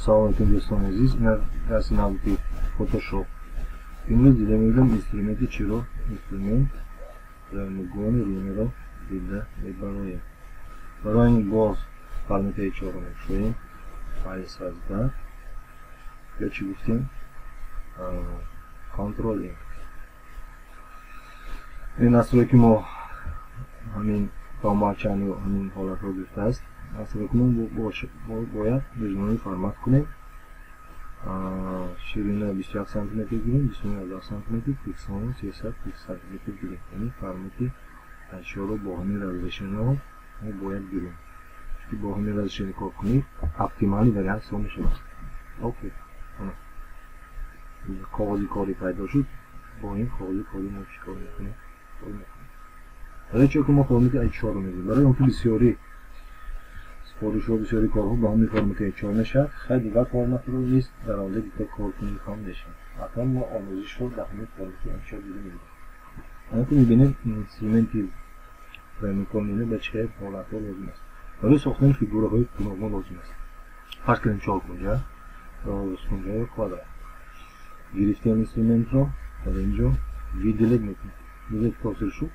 Салом алейкум дӯстони азиз, ин дарси навбати Photoshop. Имрӯз дида мебарем инструменти чиро? Инструмент прямоугольный линиро дида мебароем. Барои ин боз формати чорро мекушоем. Файл создать. Ё чӣ гуфтем? Ctrl N. Ин настройки мо ҳамин по умолчанию ҳамин ҳолатро гирифтааст. Настройки мо бояд режимҳои формат кунем. Ширина 21 см гирем, 29 см, пикселҳо 300 см гирем. Яъне формати ашёро бо ҳамин разрешениҳо мо бояд гирем. Чунки бо ҳамин разрешение кор кунед, оптимални вариант ҳисоб мешавад. Окей. Коғози корӣ пайдо шуд. Бо ин коғози корӣ мо чӣ кор мекунем? Кор мекунем. Барои чӣ ки мо формати А4-ро мегирем? Барои он ки бисёри супоришҳо, бисёри корҳо ба ҳамин формати А4 мешавад. Хай дигар форматро низ дар оянда дида кор кунем ҳам мешавад. Ҳатман мо омӯзишро дар ҳамин формати А4 дида мегирем. Ана ки мебинем инструменти прямоугольный ба чӣ ҳолатҳо лозим аст. Барои сохтани фигураҳои гуногун лозим аст. Фарз кунем чоркунҷа, росткунҷа ё квадрат. Гирифтем инструментро дар инҷо выделить мекунем. Выделить ҳосил шуд.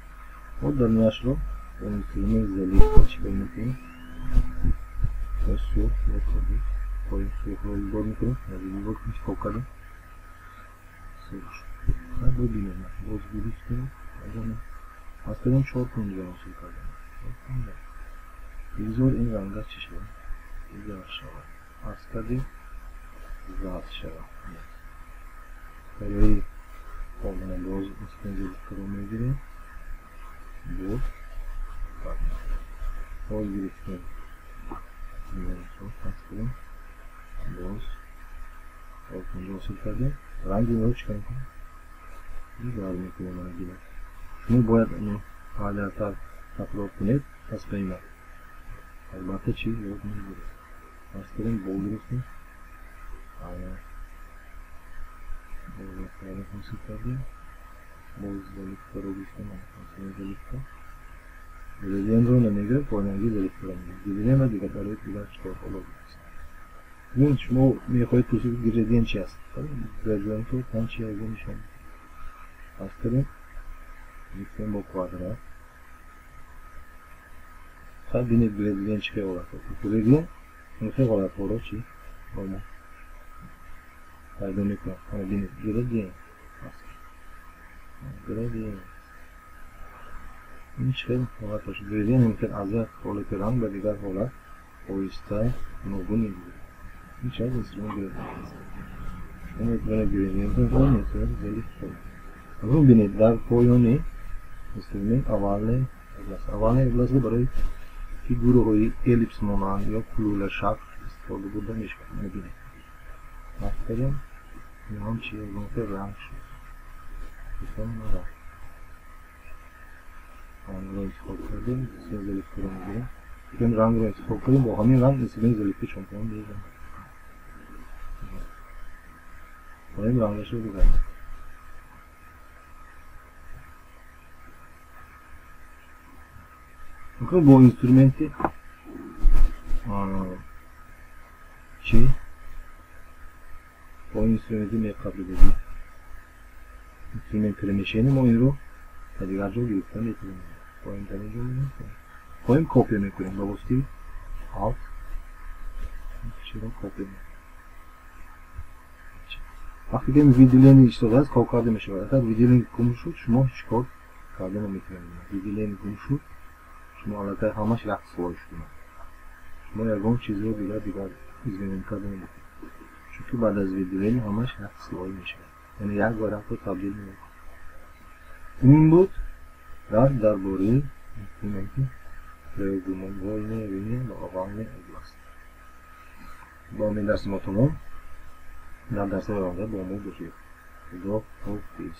Мо дар нашро бо инструмент заливка чӣ кор мекунем? Ва сурх мекунем. Поин сурхро вибор мекунем. Вибор интихоб кардем. Сурх шуд. Бибинем. Боз гирифтем. Аз кардем чоркунҷа ҳосил кардем. Бигзор ин ранга чӣ шавад? Дигар шавад. Фарз кардем зард шавад. Барои омона боз инструмент заливкаро мегирем. Боз боз гирифтем. Фарз кардем. Боз чоркунҷа ҳосил кардем. Ранги инро чӣ кор мекунем? Дигар мекунем ранги. Шумо бояд инро фаъолиятар такрор кунед, пас ба ин албатта чӣ ёд мегиред. Фарз кардем бол гирифтем. Боз ҳосил кардем. Боз заливкаро гирифтем. Заливка. Градиентро намегирем, поинанги заливкаро мегирем. Градиент ва дигар барои дигар чорҳо лозим аст. Бубинед, шумо мехоҳед пурсед градиент чи аст? Градиентро тан чи ягон нишон. Фарз кардем гирифтем бо квадрат. Хай бинед градиент чӣ хел ҳолатҳо. Градиент ин хел ҳолатҳоро чӣ бо мо пайдо мекунад. Ана бинед градиент. Градиент. Ин чӣ хел ҳолат бошад? Градиент ин хел аз як ҳолати ранг ба дигар ҳолат оҳиста гуногун мегирад. Ин чӣ аз инструмент градиент аст. Шумо метавонед градиентро кунед, метавонед заливка. Акнун бинед дар поёни инструмент овальный область. Овальный область барои фигураҳои эллипс монанд ё кулӯлашакл истифода бурда мешавад. Мебинед. Фарз кардем, ин ҳам чи ягон хел ранг шуд. Рангро интихоб кардем, инструмент заливкаро мегирем. Ин рангро интихоб кардем, бо ҳамин ранг инструмент заливка чон кунем мезанем. Бо ин рангашро дигар. Бо инструменти чӣ? Бо инструменти меқаблидагӣ. Инструмент перемещение мо инро ба дигар ҷо гирифта метавонем. Поин дар инҷо мегирем. Поин копия мекунем ба воситаи Alt. Чиро копия мекунем. Вақте ки выделение истодааст, кор карда мешавад. Агар выделение гум шуд, шумо ҳеҷ кор карда наметавонед. Выделение гум шуд, шумо аллакай ҳамаш як слой шуд. Шумо ягон чизро дигар изменение карда наметавонед. Чунки баъд аз выделение ҳамаш як слой мешавад. Яъне як варақро табдил мекунад. Ин буд дар бораи инструменти треугольная линия ва овальная область. Бо ҳамин дарси мо тамом. Дар дарсҳои оянда бо мо бошед. Худо ҳофиз.